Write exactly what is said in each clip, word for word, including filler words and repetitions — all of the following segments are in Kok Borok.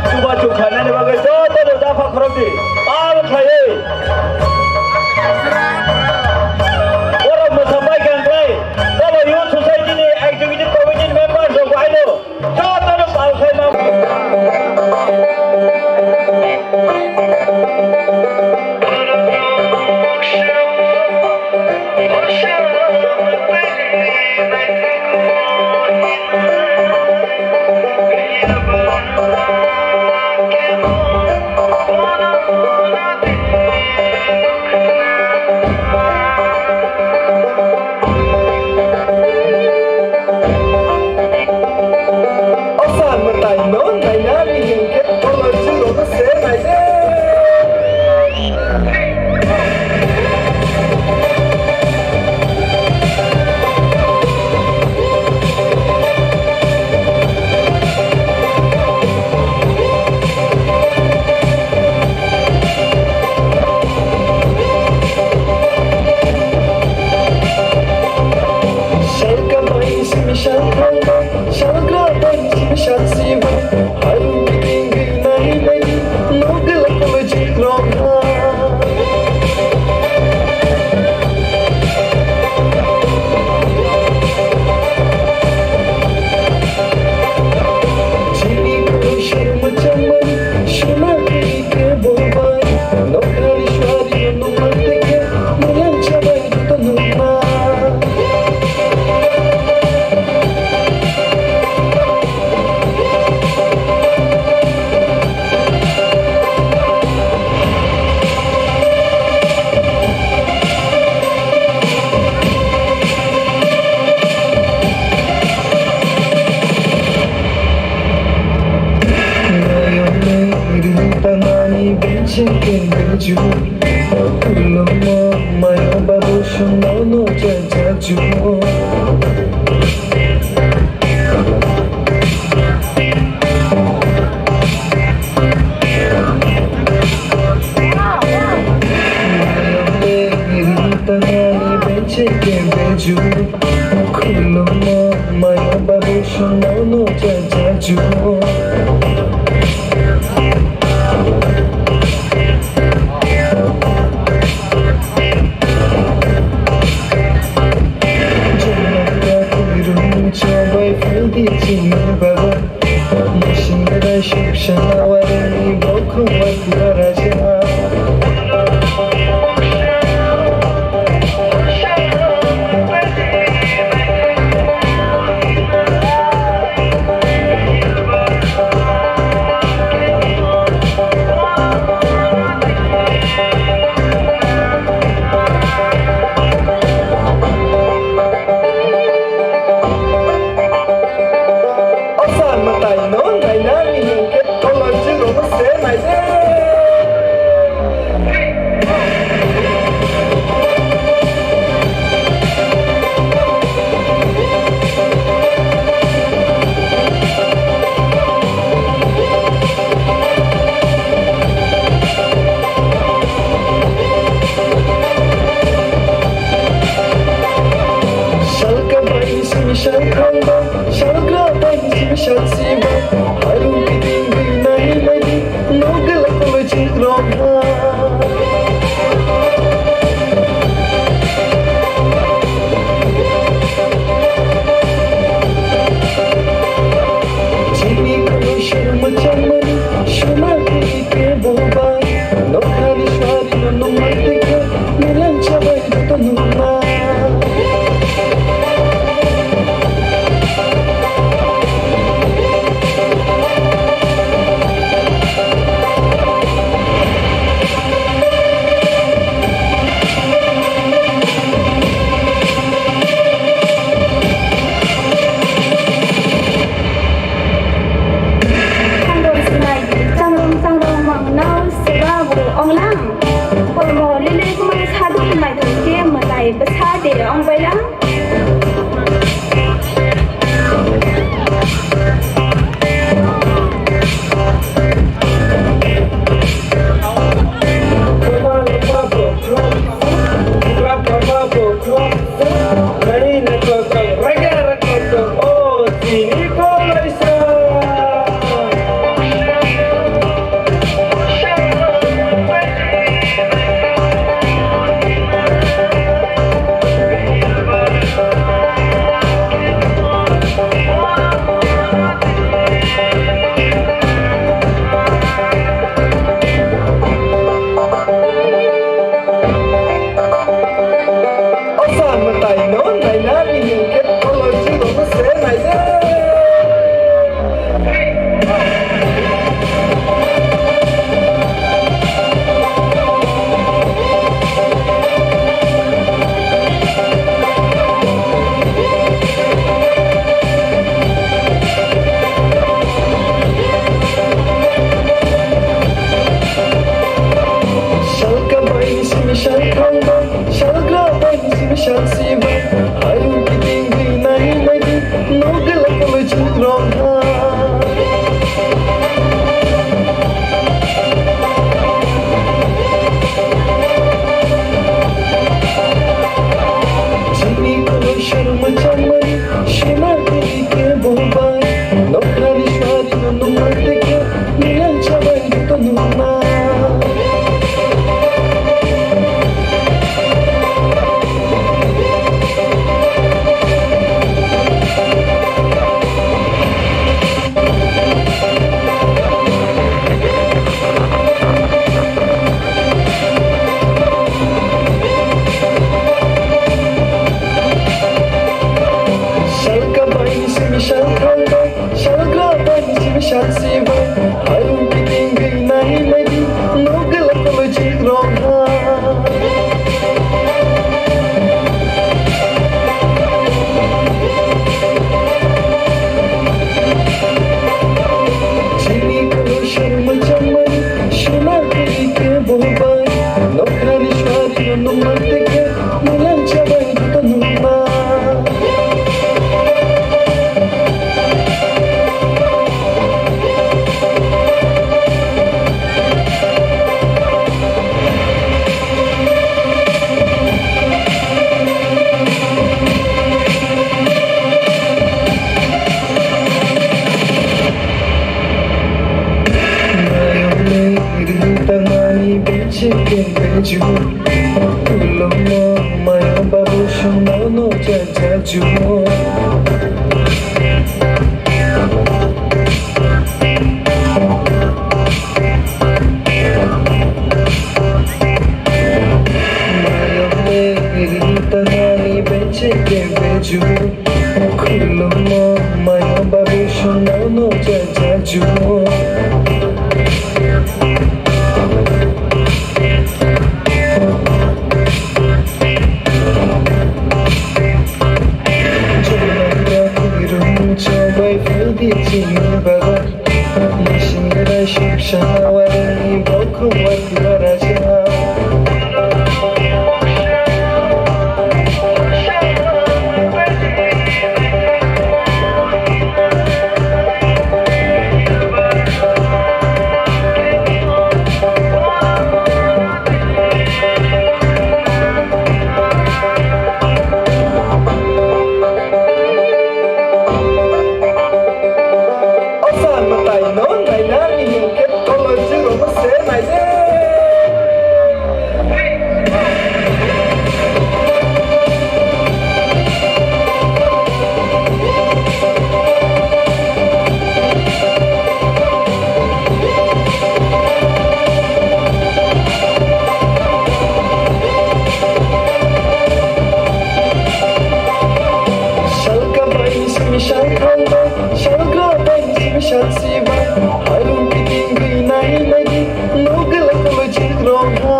Chubachu khlainani bagwi jotono dapha khorokdi pal khlaiwi borok mwsa bai kang khlai. Bobo Youth Society ni Executive Committee ni members rok haino jotono pal khlai ma. Osa mwtaino nainani hinkhe toloi chwngno se naide. Salka bai simi salkhang bai, salgra bai simi salsi bai, hayung kiting gwi nai bai, nogla kolo jikrok ha. Chini kolo shuru machamani, shuna kiri ke bobai, nokari shwari nungma teke, mulan chabai juta nungma. Rintanani benching kendeju. Ulomo mayo babu shunono jajaju. Rintanani benching kendeju. Khulumo maya babu shunono jajaju. Jumala kuirum chobai phaidi chini baba. Musingra shukshana warani bokhum wakuraja. Osa mwtaino nainani hinkhe toloi chwngno se naide. Salka bai simi salkhang bai, salgra bai simi salsi bai, harung kiting gwi nai bai di, nogla kolo jikrok ha. Chini kolo shuru machamani, shuma kiri ke bobai, nokhani shwari no nungma teke, milan chabai joto nungma. Osa mwtai no naina ni hwnkhe tolo jwrwngno se naidi. Salka bai simi sal thangbai, salka bai simi sal sibai, hayung kiting gwi nai nai di, nugla kulu jik rong ha.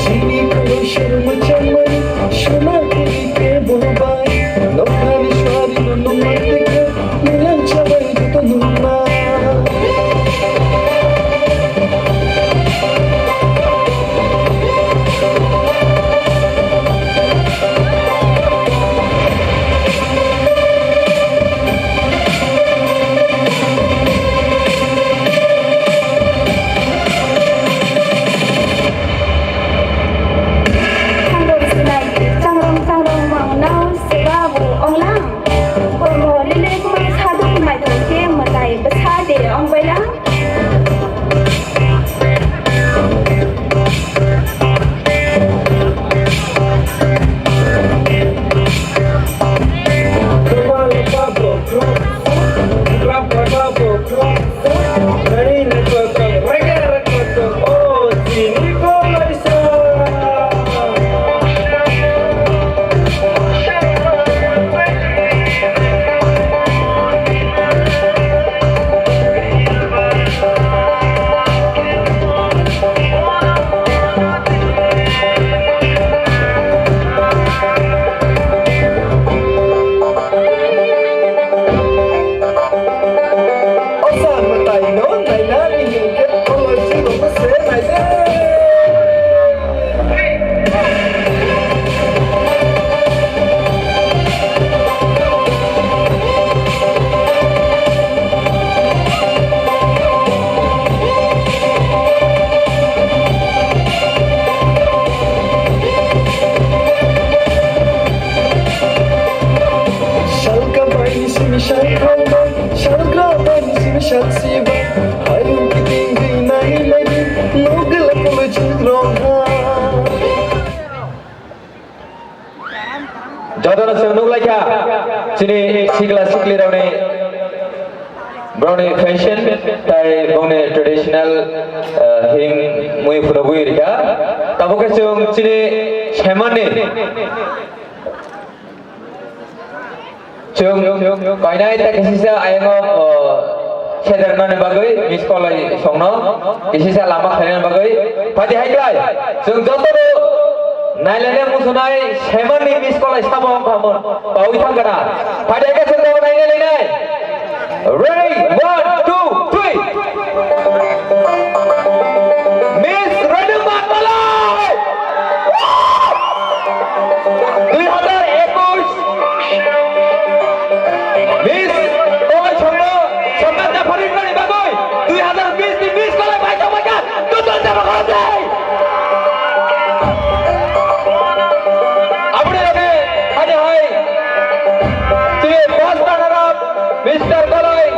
Chini kolo shor mwchangmani, shona kiri ke bobai, nokhani swari no nungmante ke, milang chabai joto nungma. Changrong sinai, changrong changrong mangno sebabu onglang. Kormo lele kuma saduk maitong ke mwtai bwsa de ongbailang. Osa mwtai no naina ni hwnkhe tolo jwrwngno se naidi. Salka bai simi sal thangbai, salka bai simi sal sibai, hayung kiting gwi nai nai di, nugla kulu jik rong ha. Jotono chwng nuk laikha, chini sikla sikli rokni, borokni fashion tai bongni traditional, eh, him mui phunugwi rikha. Tabuk khe chwng chini saimanni Chwng koinai ta kisisa ayang o, o, sedermani bagwi miss call lai songno kisisa lama khlaina bagwi phadi hai klai. Chwng joto nailene musunai saimanni miss call lai sabo wng khamon pawi thangkana. Phadi hai khe chwng nailai nai. Ready, one, two, three. Miss Renuka Koloi! Dui hazar ekush Miss Koloi songno, songno japhari rani bagwi dui hazar bish ni Miss Koloi bai tongbaikha, Tutul Debbarma. Aboni loge, ani hai, chini first runner up, Mister Koloi.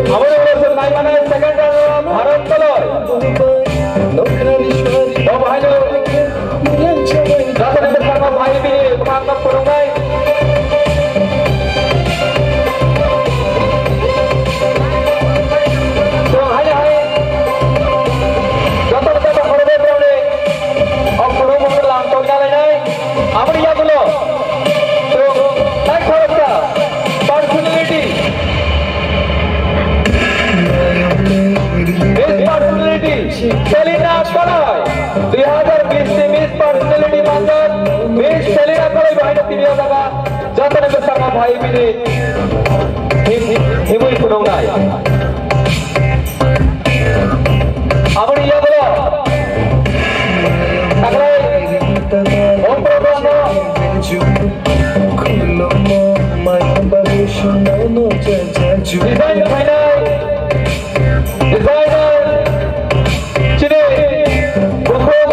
Aboni ulo chwng nai mano second round o Bharat koloi. Bo bahai no. Joto ni bwskango bhai bini kwbangma phunuknai. Chwng haino hai joto ni joto khoroknwi borokni o phunukmung lam tongna lainai. Aboni yagulo chwng nai khoroksa personality. Best personality, Selina Koloi. Dui hazar bish ni Miss Personality manjak Miss Selina Koloi bahai no tini o jaga jotoni bwskango bhai bini him-, himwi phunuknai. Aboni yagulo taklai o program no design khlainai. Designer chini bukhuk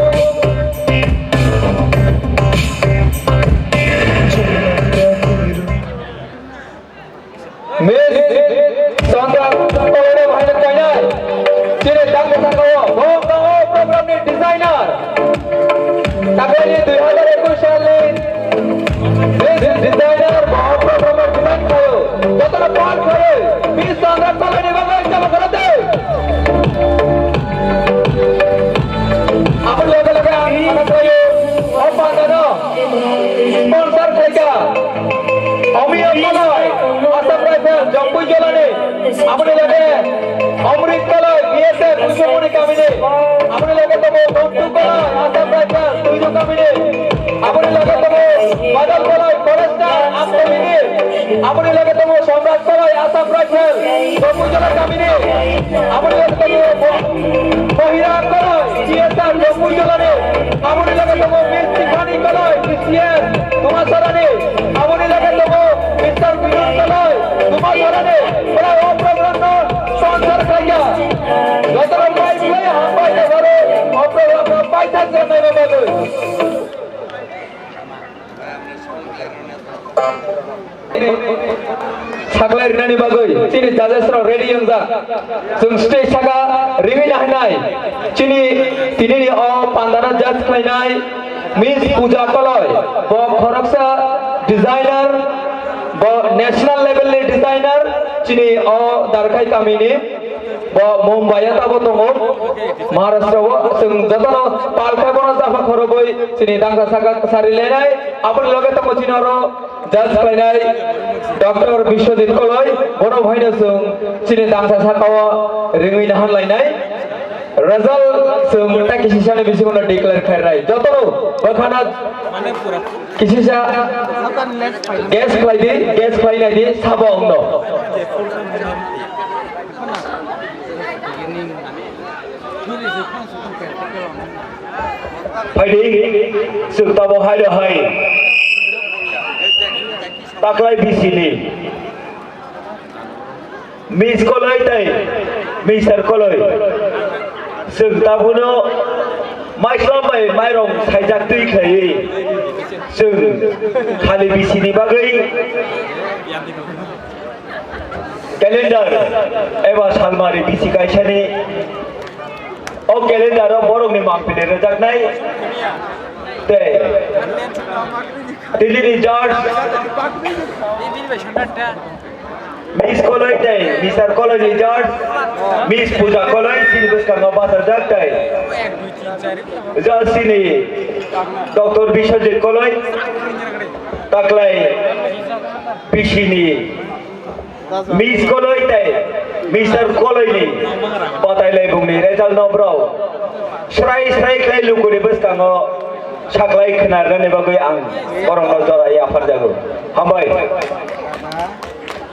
Miss Sandra Koloi bahai no koinai. Chini dangka saka o bo tongo program ni designer. Taklai ni dui hazar ekush sal ni Miss Designer bo program o design khaio. Jotono pal khaio. Miss Sandra Koloi ni bagwi jaba khoro de. Aboni loge loge ang sana khaio. O panda no sponsor khaika. Omiya Koloi, Assam Rifle, Jongpui Jolani. Aboni loge Amrit Koloi, B S F, Kuchumuni kamini. Aboni loge tongo Bontu Koloi, Assam Rifle, Tuijo kamini. Aboni loge tongo Badal Koloi, Forester, Am kamini. Aboni loge tongo Samrat Koloi, Assam Rifle, Jongpui Jola kamini. Aboni loge tongo Bo-, Bahira Koloi, C S R, Jongpui Jolani. Aboni loge tongo Miss Tiffany Koloi, P C S, Dumasarani. Aboni loge tongo Mister Vinod Koloi, Dumasarani. Pura o program no sponsor khaika. Jotono pai pai hambai de baro o program no paithak jennai bagwi. Saklai rinani bagwi chini judges rok ready wngjak. Chwng stage saka ringwi nahinai. Chini tinini o pandano judge khlainai Miss Puja Koloi. Bo khoroksa designer, bo national level ni designer chini o Darkhai kamini. Bo Mumbai o tabo tongo, Maharashtra o. Chwng jotono pal khe bono japha khorobwi chini dangka saka sari lenai. Aboni loge tongo chini oro judge khlainai Doctor Biswajit Koloi, bono phaino chwng chini dangka saka o ringwi nahan lainai. Result chwng ta kisisani bisingo no declare khainai. Jotono bwkhano kisisa guess khlai di, guess khlai nai di, sabo wngno. Phaidi, chwng tamo hai rw hai. Taklai bisini Miss Koloi tei Mister Koloi. Chwng tabuno maislam bai mairong saijak twi khlaiwi. Chwng khali bisini bagwi calendar eba salmari bisi kaisani o calendar o borokni mangpili rwjaknai tei Delhi ni judge Miss Koloi tei Mister Koloi ni judge Miss Puja Koloi chini bwskango bachajak tei judge chini Doctor Biswajit Koloi taklai bisini Miss Koloi tei Mister Koloi ni batai laibung ni result no bro srai srai khlai lukuni bwskango saklai khwnarnani bagwi ang borokno jora yapharjago. Hambai.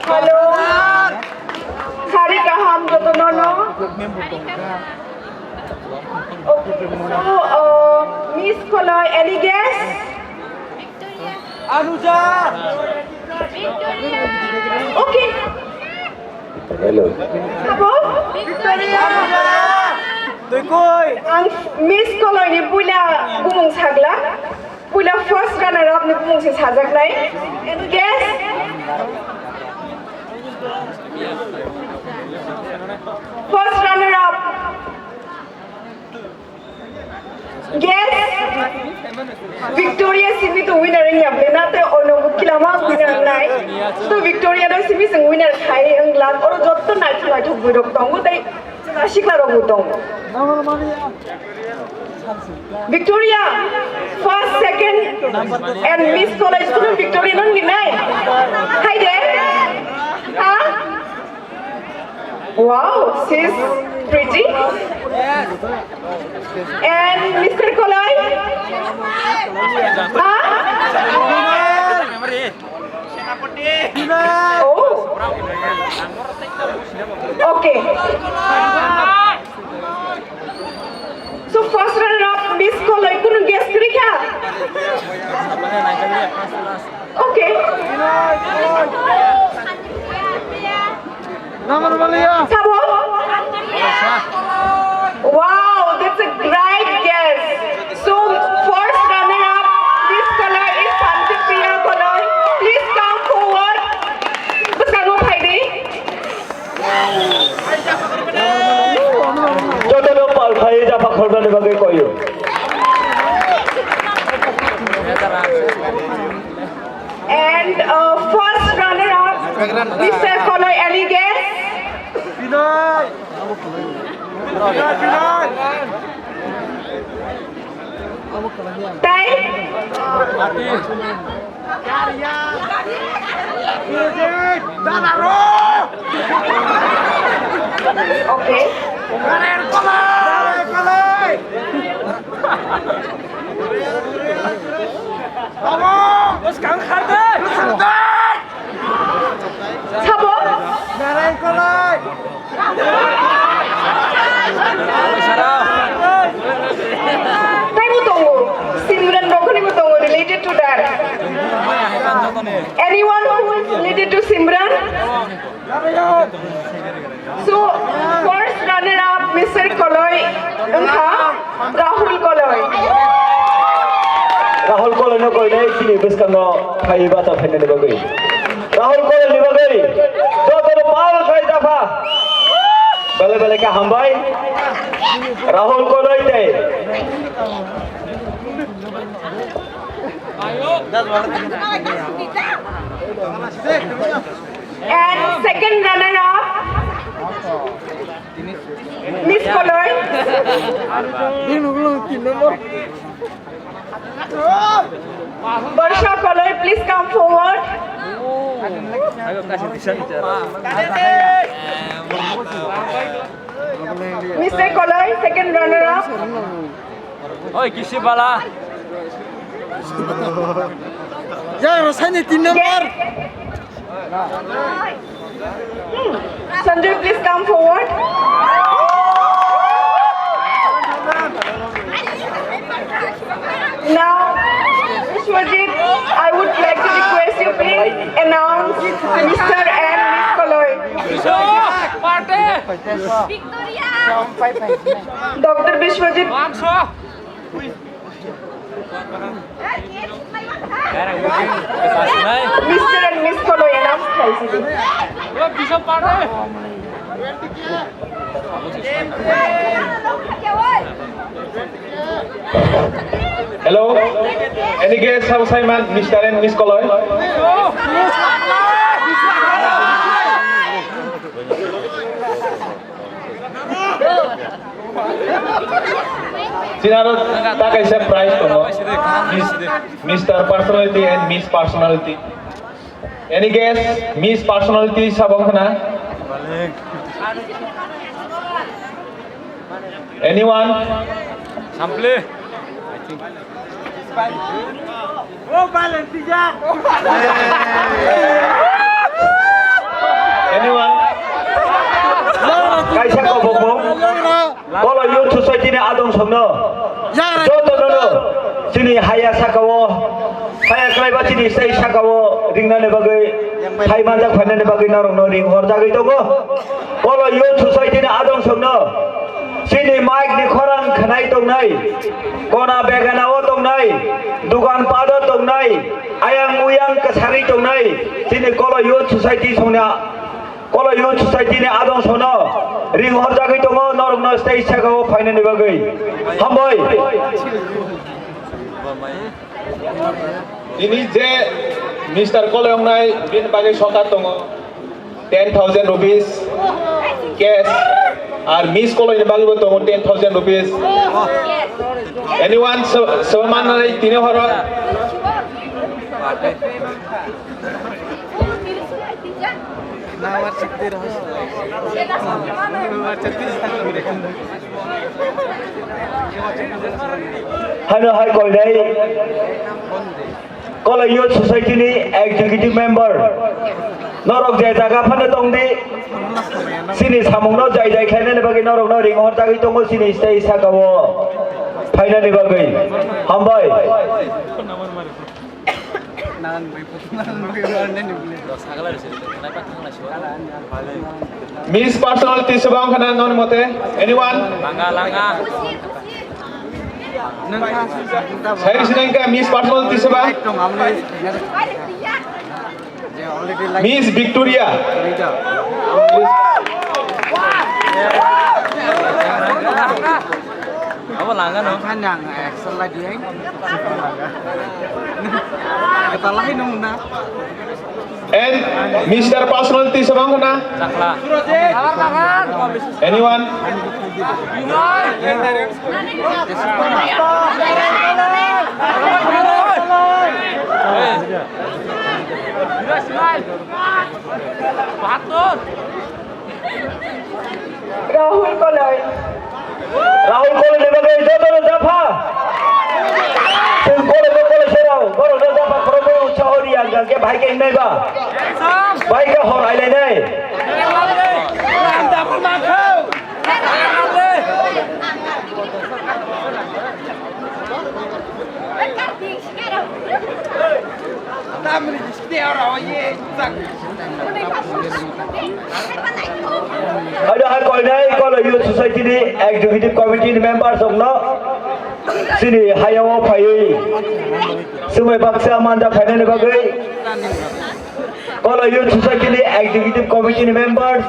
Hello. Sari kaham jotono no. Okay, so, uh, Miss Koloi, any guess? Anuja. Okay. Hello. Abo? Ang Miss Koloi ni puila bumung sagla. Puila first runner up ni bumung se sajaknai. And guess? First runner up. Guess? Victoria simi to winner wngya bwle, na tei ono bo kilama winner wngnai. To Victoria no simi chwng winner khai wngla, oro jotto naithok naithok bwrwi rok tongo tei chwla sikla rok bo tongo. Victoria, first, second, and Miss Koloi, student Victoria no ninai. Hai de? Ha? Wow, she's pretty. And Mister Koloi? Huh? Oh. Okay. So first runner up, Miss Koloi, kunu guess kwrwi kha? Okay. Sabo? Wow, that's a great guess. So first runner up, Miss Koloi is Santi Priya Koloi. Please come forward. Bwskango phai di. Jotono pal khai japha khornani bagwi koyo. And uh, first runner up, Mister Koloi, any guess? Binoy. Binoy, Binoy. Time? Okay. Sabo? Taibo tongo, Simran rokni bo tongo, related to that. Anyone who is related to Simran? So, first runner up, Mister Koloi, wngkha Rahul Koloi. Rahul Koloi no koinai chini bwskango phaiwi bata phainani bagwi. Rahul Koloi ni bagwi jotono pal khai japha. Bele bele khe hambai. Rahul Koloi tei. And second runner up, Miss Koloi. Barsha Koloi, please come forward. Mister Koloi, second runner up. Oi, kisi bala. Ya, rasanya tin number. Sanjay, please come forward. Now, Vishwajit, I would like to request you, please announce Mister and Miss Koloi. Doctor Vishwajit. Mister and Miss Koloi announce khaisidi. Hello, any guess how Simon, Mister and Miss Koloi? Chini aro ta kaisa prize tongo. Mis-, Mister Personality and Miss Personality. Any guess? Miss Personality sabo khna? Anyone? Sample. Anyone? Kaisa kobokbo? Kolo Youth Society ni adong songno. Joto nono. Chini haya saka o. Phaya khlaiba chini stage sakao ringnani bagwi, phai manjak phainani bagwi norokno ring horjagwi tongo. Kolo Youth Society ni adong songno chini mic ni khorang khnai tongnai, kona beganao tongnai, dugan pado tongnai, ayang uyang kwsarwi tongnai, chini Kolo Youth Society songna, Kolo Youth Society ni adong songno ring horjagwi tongo, norokno stage sakao phainani bagwi. Hambai. Tini je Mister Koloyongnai bini bagwi sokat tongo ten thousand rupees cash, ar Miss Koloini bagwi bo tongo ten thousand rupees. Anyone so, so manai tini horo? Hano hai koinai Kolo Youth Society ni executive member. Norok je jaga phano tongdi. Chini samungno jai jai khlainani bagwi norokno ring horjagwi tongo chini stage sakao phainani bagwi. Hambai. Miss personality sebang khana non mote? Anyone? Langa, langa. Sai sini ka Miss personality sebang? Miss Victoria. Abo langa no. Kan yang extra lagi yang. Kita lain nung na. And Mister Personality sebang khana? Chakla. Anyone? Bahatur. Rahul Koloi. Rahul Koloi ni bagwi jotono japha. Chwng Koloi bo Koloi se rao, borok no japha khoroknwi utsaho ri ang khe bai khe wngnai ba. Bai khe hor ailainai. Ado hai koinai Kolo Youth Society ni Executive Committee ni members rokno chini hayao phaiwi swmai baksa manja phainani bagwi Kolo Youth Society ni Executive Committee ni members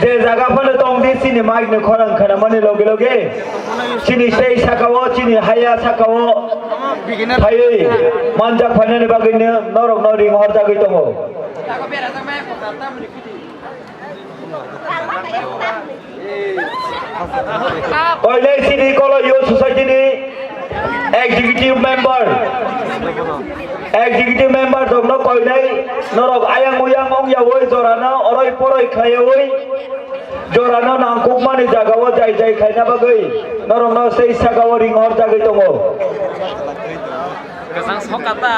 je jaga phano tongdi chini mic ni khorang khnamani loge loge chini sei sakao chini haya sakao phaiwi manjak phainani bagwino norokno ring horjagwi tongo. Koinai chini Kolo Youth Society ni executive member, executive member rokno koinai norok ayang uyang ong yawi jorano oroi poroi khlaiwi jorano nangkukmani jagao jai jai khlaina bagwi norokno sei sakao ring horjagwi tongo. Kwchang sokata.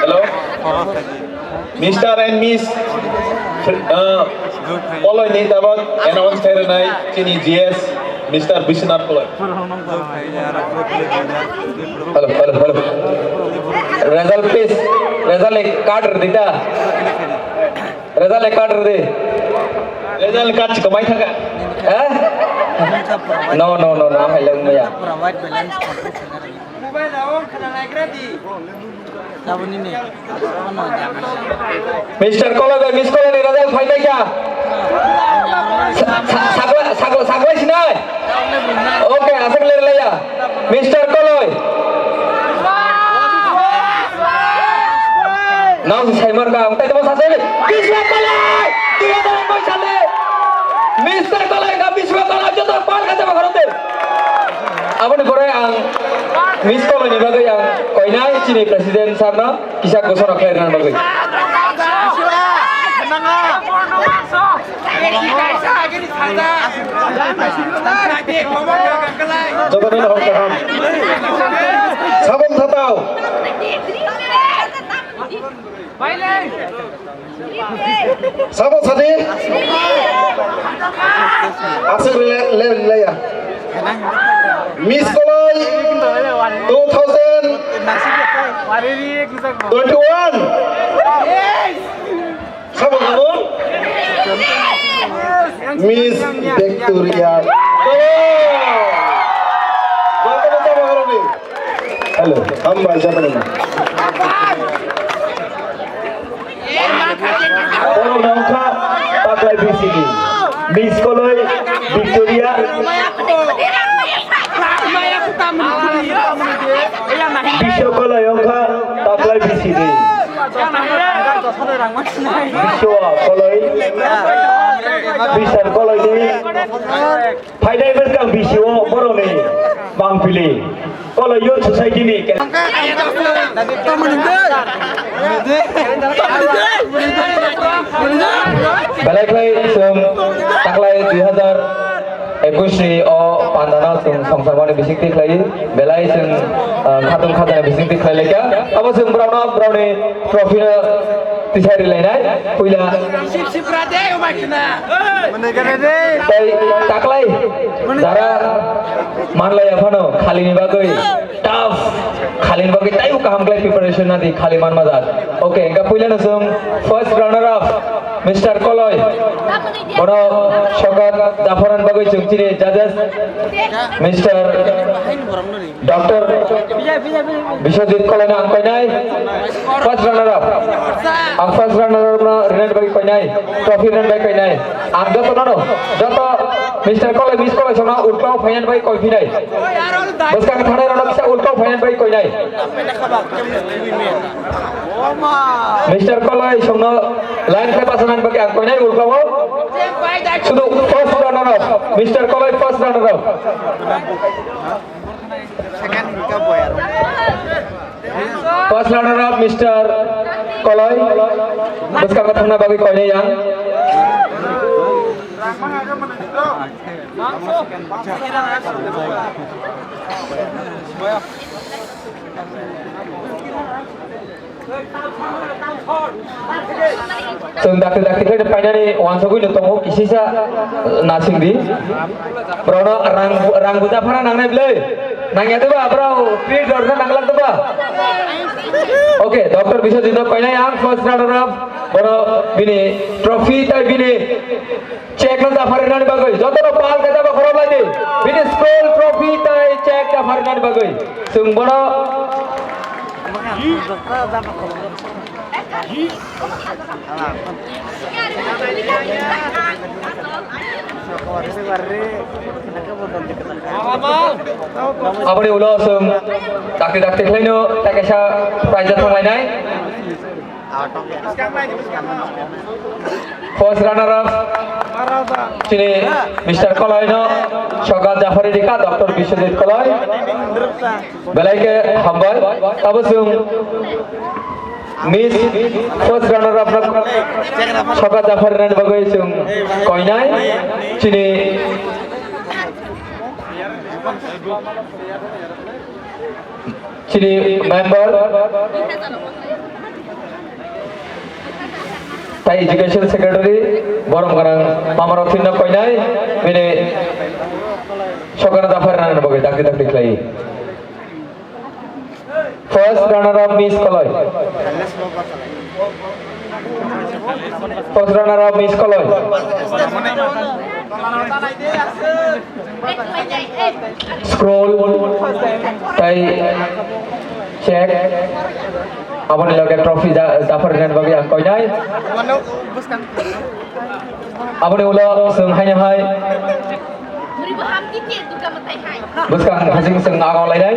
Hello. Mister and Miss, uh, Koloini tabok announce khairwnai chini G S, Mister Biswanath Koloi. Hello, hello, hello. Result please. Result ek card dita. Result ek card de. Result card chika mai thaka. Eh? No, no, no, no, hai lang maya. Mister Koloi bai, Miss Koloi ni result phainai kha. Sa-, sa-, sakla, sakla, sakla sinai. Okay, aswk ler laya. Mister Koloi. Nang si saimar ka, ang tai tamo sasai. Biswa Koloi! Dui hajar ekwis sale Mister Koloi ka Biswa Koloi joto par khacha ma khorok de. Aboni pore ang Miss Koloi ni bagwi ang koinai chini president sir no kisa gosora khlai rwna bagwi. Jotono hor kaham. Sabon thatao. Sabo sadi. Aswk le, le, leya. Miss Koloi two thousand twenty-one. Sabo sabo. Miss Victoria. Hello, hambai japanina. Oro nongkha taklai bisini. Miss Koloi Victoria. Biswa Koloi wngkha taklai bisini. Biswa Koloi. Bisar Koloi ni. Phainai bwskang bisio borokni mangpili Koloi Youth Society ni. Belai khlai chwng taklai dui hazar ekush ni o pandano chwng songsamani bisingtwi khlai belai chwng, ah, khatung khajana bisingtwi khlai laikha. Abo chwng borokno borokni trophy no tisai rilainai puila. Tei taklai jara manlaiya phano khalini bagwi tough, khalini bagwi taibo kaham khlai preparation nadi khali manma jak. Okay, engka puilano chwng first runner up Mister Koloi. Bono sokat japharani bagwi chwng chini judges Mister Doctor Biswajit Koloi no ang koinai first runner up. Ang first runner up no rinani bagwi koinai, trophy rinani bagwi koinai. Ang joto no, joto Mister Koloi, Miss Koloi songno ulkao phainani bagwi koiphinai. Bwskang thanai rokno kisa ulkao phainani bagwi koinai. Mister Koloi songno line khe pasanani bagwi ang koinai ulkao. Sudu first runner up, Mister Koloi first runner up. First runner up Mister Koloi, bwskango thangna bagwi koinai yang. Chwng dakti dakti khe painani uansugwi no tongo, kisisa nasingdi. Borokno rang, rang buja phana nangnai bwlwi. Nangya de ba, borok treat rwna nanglak de ba. Okay, Doctor Biswajit no koinai ang first runner up. Bono bini trophy tai bini check no japhar rinani bagwi, jotono pal khe jaba khorok lai di. Bini school trophy tai check japhar rinani bagwi. Chwng bono Aboni ulo chwng dakti dakti khlaino ta kaisa prize thanglainai. First runner up chini Mister Koloi no sokat japhari rikha, Doctor Biswajit Koloi. Belai khe hambai. Tabo chwng Miss first runner up no sokat japhari nani bagwi chwng koinai chini Chini member, tai education secretary, borom gwnang Mamarok Thinno koinai, bini sokano japhar nani bagwi dakti dakti khlai. First runner up Miss Koloi. First runner up Miss Koloi. Scroll tai check. Aboni loge trophy ja-, japhar rinani bagwi ang koinai. Aboni ulo chwng haino hai bwskang hasing chwng agau lainai.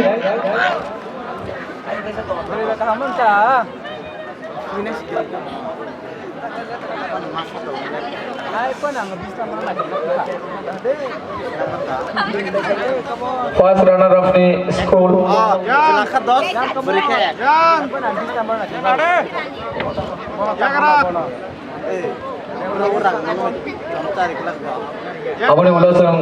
First runner up ni school. Aboni ulo chwng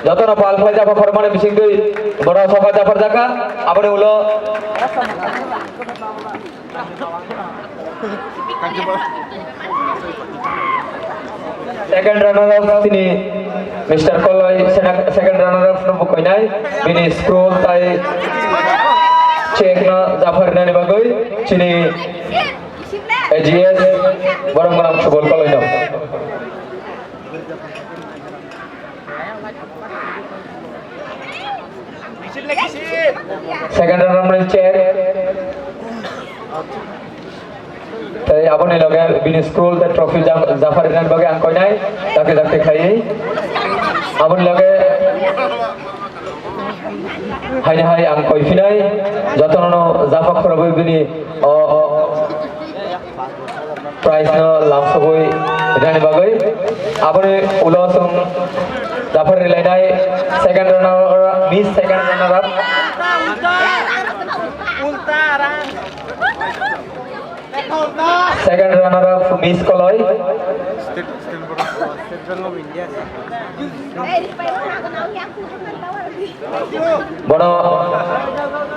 Jotono pal khlai jabo khormani bisingtwi borok soka japhar jaka, aboni ulo second runner up chini Mister Koloi, sena-, second runner up no bukoinai, bini scroll tai check no japhar nani bagwi chini A G S borom gwnang Subol Koloi no. Second round ni check. Tai aboni loge bini scroll tei trophy jaf-, japhar rinani bagwi ang koinai dakti dakti khlaiwi. Aboni loge haini hai ang koi phinai jotono no japhar khorobwi bini o, o, prize no lamsogwi rani bagwi. Aboni ulo chwng japhar rilainai second runner, miss second runner up. Second runner up, Miss Koloi. Bono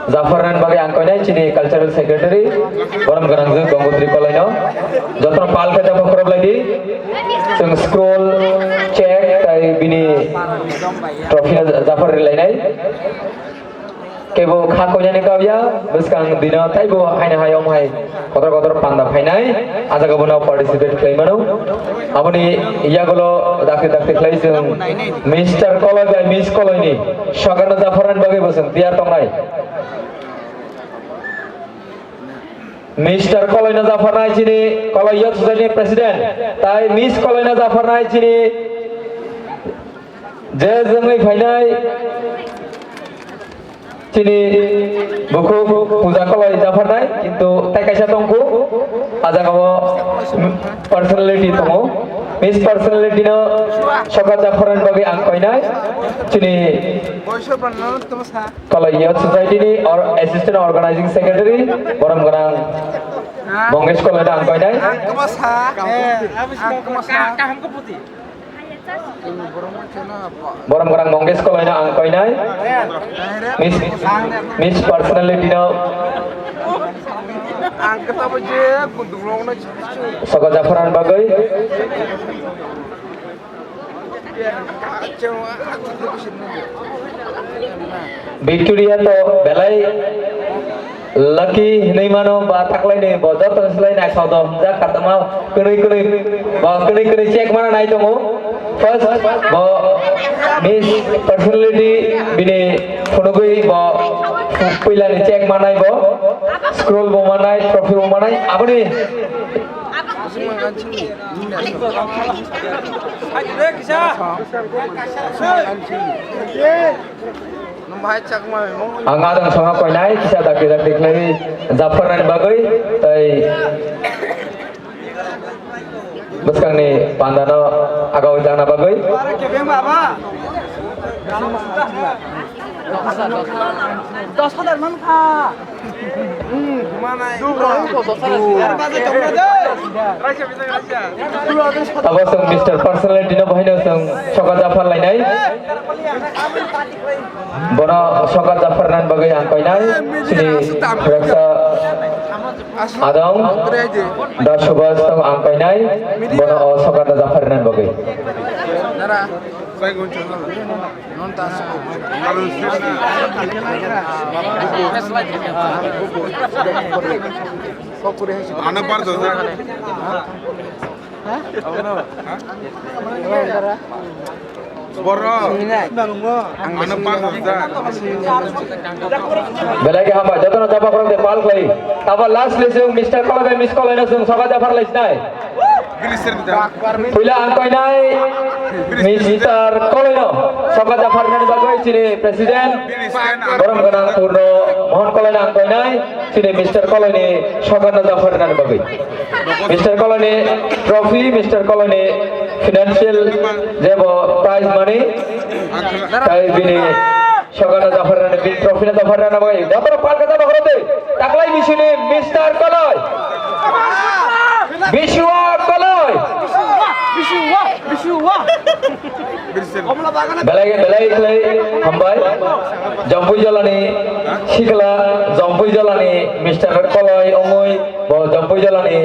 japhar nani bagwi ang koinai chini cultural secretary, borom gwnangjwk Gongotri Koloino. Jotono pal khe japhar khorob lai di. Chwng scroll check tai bini trophy no japhar rilainai. Kebo kha koinani kau ya, bwskang dino taibo haino hai omo hai kotor kotor panda phainai, ah jaga bono participate khlai mano. Aboni yagulo dakti dakti khlai chwng Mister Koloi bai Miss Koloini sokarno japharnani bagwi bo chwng tiyar tongnai. Mister Koloino japharnai chini Koloi Youth Society ni President, tai Miss Koloino japharnai chini je jwngwi phainai. Chini bukhuk Puja Koloi japharnai, kintu tai kaisa tongkhu, ah jaga o personality tongo. Miss Personality no sokar japharnani bagwi ang koinai. Chini Koloi Youth Society ni or Assistant Organizing Secretary, borom gwnang Mongesh Koloi no ang koinai. Borom gwnang Mongesh Koloi no ang koinai. Miss, Miss Personality no soka japharnani bagwi. Victoria to belai lucky hinwi mano, ba taklaini bo joto ni slai naithok do hwnjak, katama kwnwi kwnwi, ba kwnwi kwnwi check mana nai tongo. First bo Miss Personality bini phunugwi bo puilani check manai bo, scroll bo manai, trophy bo manai, aboni Ang adang songha koinai kisa dakti dakti khlai japharnani bagwi tei bwskangni pandano agawi tangna bagwi. Dos hajar man kha. Abo chwng Mister Personality no bahai no chwng soka japhar lainai. Bono soka japhar nan bagwi ang koinai. Chini raksa adong. Da Subhas tong ang koinai. Bono o soka japhar nan bagwi. Ano par dosa. Borok. Ano pas hajar. Belai khe hambai, jotono jaba khorok de pal khlai. Tabo last le chwng Mister Koloi bai Miss Koloi no chwng soka japhar lai sinai. Puila ang koinai Mister Koloi no soka japhar nani bagwi chini president borom gwnang Purno Mohon Koloi no ang koinai chini Mister Koloi ni soka no japhar nani bagwi. Mister Koloi ni trophy, Mister Koloi ni financial jebo prize money, tai bini soka no japhar nani, bini trophy no japhar nani bagwi. Jotono pal khe jaba khorok de. Taklai bisini Mister Koloi. Biswa Koloi. Belai, belai khlai hambai. Jompui jolani sikla, Jompui jolani Mister Koloi ongoi, bo Jompui jolani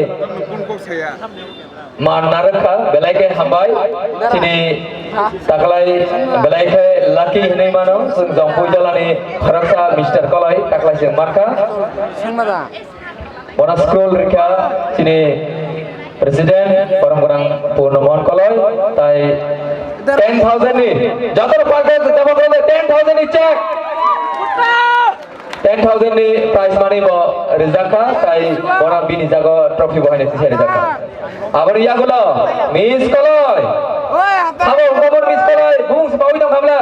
man narwkha, belai khe hambai. Chini taklai belai khe lucky hinwi mano, chwng Jompui jolani khoroksa Mister Koloi taklai chwng mankha. Bono school rikha chini president, borom gwnang Purno Mohon Koloi, tai ten thousand ni, joto party jama khoroksa ten thousand ni check. Ten thousand ni prize money bo rijak kha, tai bono bini jago trophy bo haino tisa rijak kha. Aboni yagulo Miss Koloi. Sabo khobor Miss Koloi, bung se bawi tong khamla.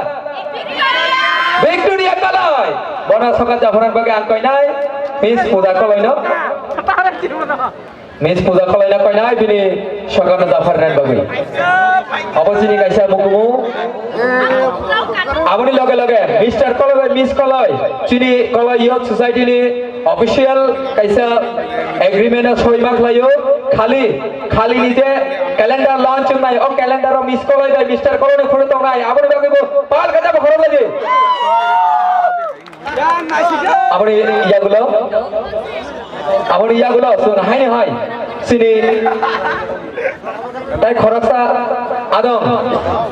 Victoria Koloi. Bono soka japhar nani bagwi ang koinai Miss Puja Koloi no. Miss Puja Koloi no koinai bini soka no japhar nani bagwi. Abo chini kaisa mukumu. Aboni loge loge Mister Koloi bai Miss Koloi, chini Koloi Youth Society ni official kaisa agreement o soi ma khlaio. Khali, khali ni je calendar launch wngnai, o calendar o Miss Koloi bai Mister Koloi ni photo tongnai, aboni bagwi bo pal khe jabo khorok lai di. Aboni yagulo, aboni yagulo, chwng haini hai chini tai khoroksa adong,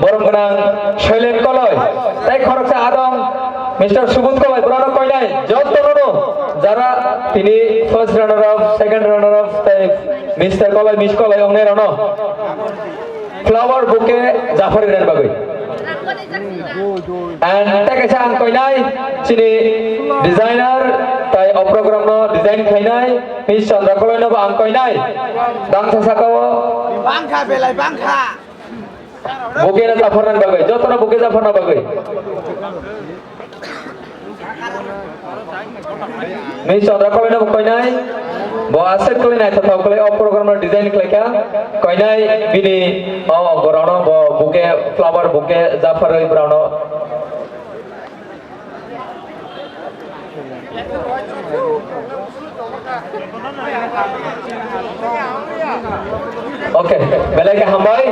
borom gwnang Soilen Koloi, tai khoroksa adong Mister Subut Koloi, borok no koinai jotono no jara tini first runner up, second runner up, tai Mister Koloi, Miss Koloi ongnai rok no. Flower bouquet japhar rinani bagwi. And tei kaisa ang koinai chini designer tai o program no design khainai Miss Chandra Koloi no bo ang koinai. Dangsa saka o. Bangkha belai bangkha. Bouquet no japhar nani bagwi, jotono bouquet japhar nani bagwi. Miss Chandra Koloi no bo koinai, bo aswk khlai naithothok khlai o program no design khlai kha, koinai bini o gorokno bo bouquet, flower bouquet japharwi borokno. Okay, belai khe hambai.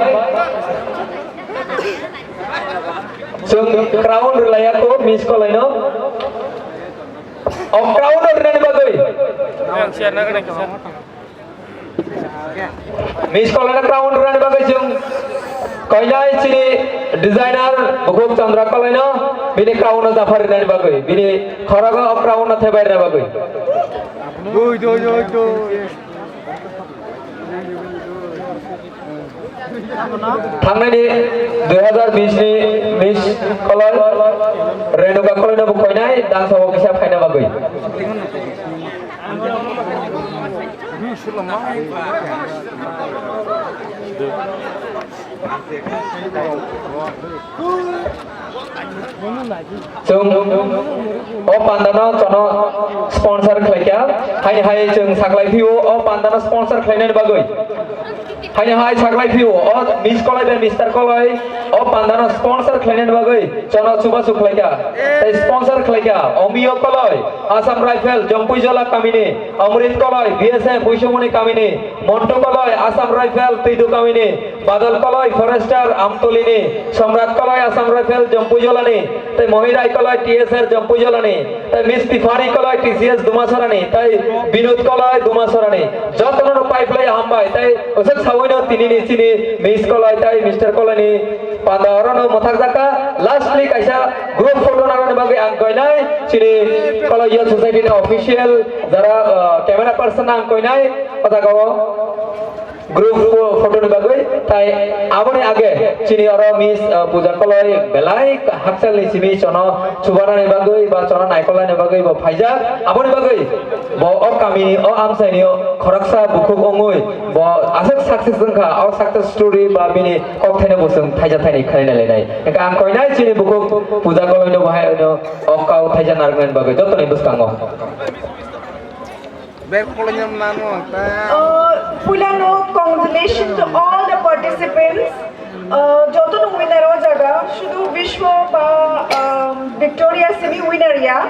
Chwng crown rwlaiya kho Miss Koloi no. O crown no rwnani bagwi. Miss Koloi no crown rwnani bagwi chwng koinai chini designer Bukhuk Chandra Koloi no bini crown no japhar rwnani bagwi, bini khorogo o crown no thebai rwna bagwi. Thangnani dui hazar bish ni Miss Koloi, Renuka Koloi no bo koinai, dangsa o kisa phaina bagwi. Chwng o pandano chono sponsor khlaikha, haini hai chwng saklai phio o pandano sponsor khlainani bagwi. Haini hai saklai phio o Miss Koloi bai Mister Koloi o pandano sponsor khlainani bagwi chono chubachu khlaikha. Tei sponsor khlaikha Omio Koloi, Assam Rifle, Jompuijola kamini, Amrit Koloi, B S F, Buisumuni kamini, Montu Koloi, Assam Rifle, Twidu kamini, Badal Koloi, Forester, Amtulini, Somrat Koloi, Assam Rifle, Jompuijolani, tei Mohirai Koloi, T S R, Jompuijolani, tei Miss Tiphari Koloi, T C S, Dumasarani, tei Binod Koloi, Dumasarani. Jotono no pai phlai hambai, tei osok sawino tinini chini Miss Koloi, tei Mister Koloini panda orono mwthakjakha. Lastly kaisa group photo nanani bagwi ang koinai chini Koloi Youth Society ni official jara, uh, camera person ang koinai o jaga o. Group pho-, photo ni bagwi, tai aboni age chini oro Miss, uh, Puja Koloi belai hakchal ni simi chono chubanani bagwi ba chono naikolnani bagwi bo phaijak. Aboni bagwi bo o kami ni, o amchai ni o khoroksa bukhuk wngwi bo aswk success wngkha, o success story ba bini kok thaino bo chwng thaija thaini khlaina lainai. Hwnkhe ang koinai chini bukhuk Puja Koloi no bo hai no o kau thaija narwknani bagwi jotoni bwskango. Bek polonyam nano ta. Uh, puilano congratulations to all the participants. Uh, joto no winner o jaga, shudu Vishwa ba, um, Victoria simi winner ya.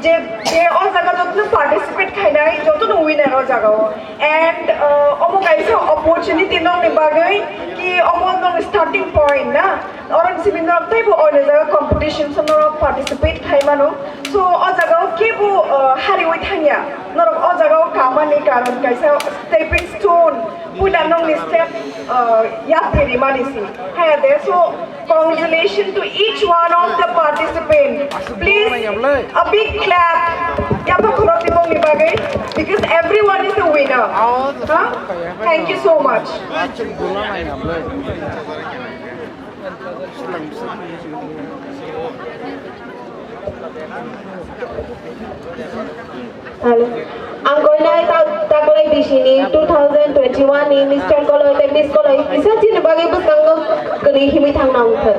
Je, je o jaga joto no participate khainai, joto no winner o jaga o. And, uh, omo kaisa opportunity nokni bagwi ki omo nokni starting point na. Oro ni simi norok teibo oino jaga competition so norok participate khai mano. So o jaga o kebo, uh, hariwi thangya. Norok o jaga o kamani karon kaisa stepping stone, puila nokni step, uh, yapri rimani si. Haya de, so congratulations to each one of the participants. Please, a big clap. Yapha khorok tibongni bagwi, because everyone is a winner. Huh? Thank you so much. Hello. Ang koinai ta-, taklai bisini two thousand twenty-one ni Mister Koloi tei Miss Koloi kisa chini bagwi bwskango kwrwi himwi thangna wngkha.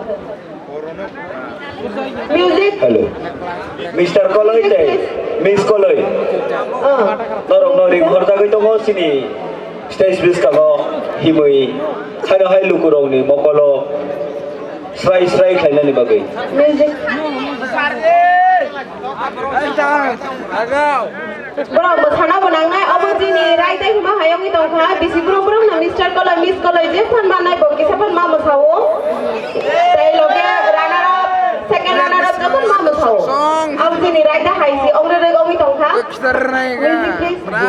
Music. Hello. Mister Koloi tei Miss Koloi. Ah. Norokno ring horjagwi tongo chini stage bwskango himwi haino hai lukurokni mokolo srai srai khlainani bagwi. Music. Borok mwsana bo nangnai, obo chini raida hima hayungwi tongkha, bisi brum brum no Mister Koloi, Miss Koloi je phan manai bo kisa phan ma mwsao. Tei loge runner up, second runner up joto ma mwsao. Song. Obo chini raida hai si ongre reg ongwi tongkha. Kisa rwnai ka. Music, please. Bra.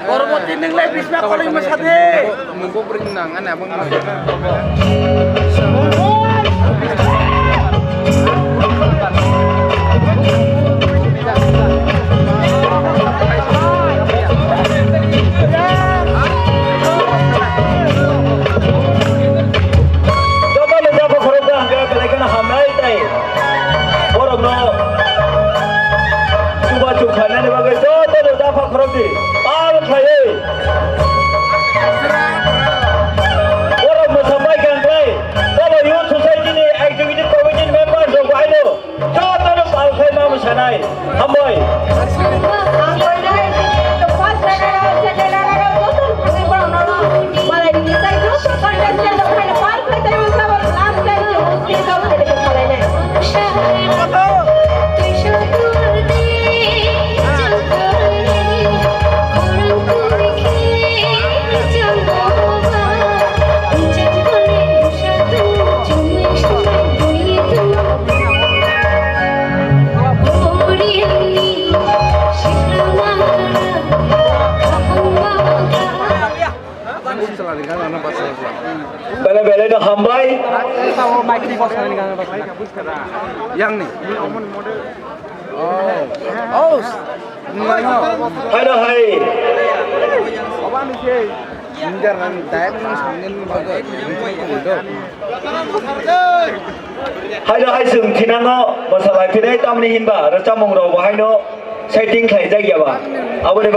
Borok bo tin nang lai bisna koloi mwsa de. Nungkuk bring nang ani abang nang. Joto le jabo khorok da hangke belai kheno hamnai tei. Borokno chubachu khlainani bagwi jotono dapha khorokdi pal khlaiwi. Borok mwsa bai kang khlai, bobo Youth Society ni Executive Committee ni members rok bo haino jotono pal khlai ma mwsanai. Hambai. Ang koinai, the first runner up, second runner up, joto thangwi borokno malai ni tai joto contestant rok haino pal khlai tei last time se stage o khainai khalai nai. Bele bele no hambai. Yang ni. Oh. Oh. Hello, hi. Haino hai chwng thinango bwsa lai phinai tamni hinba rwchapmung rok bo haino setting khlai jak ya ba. Aboni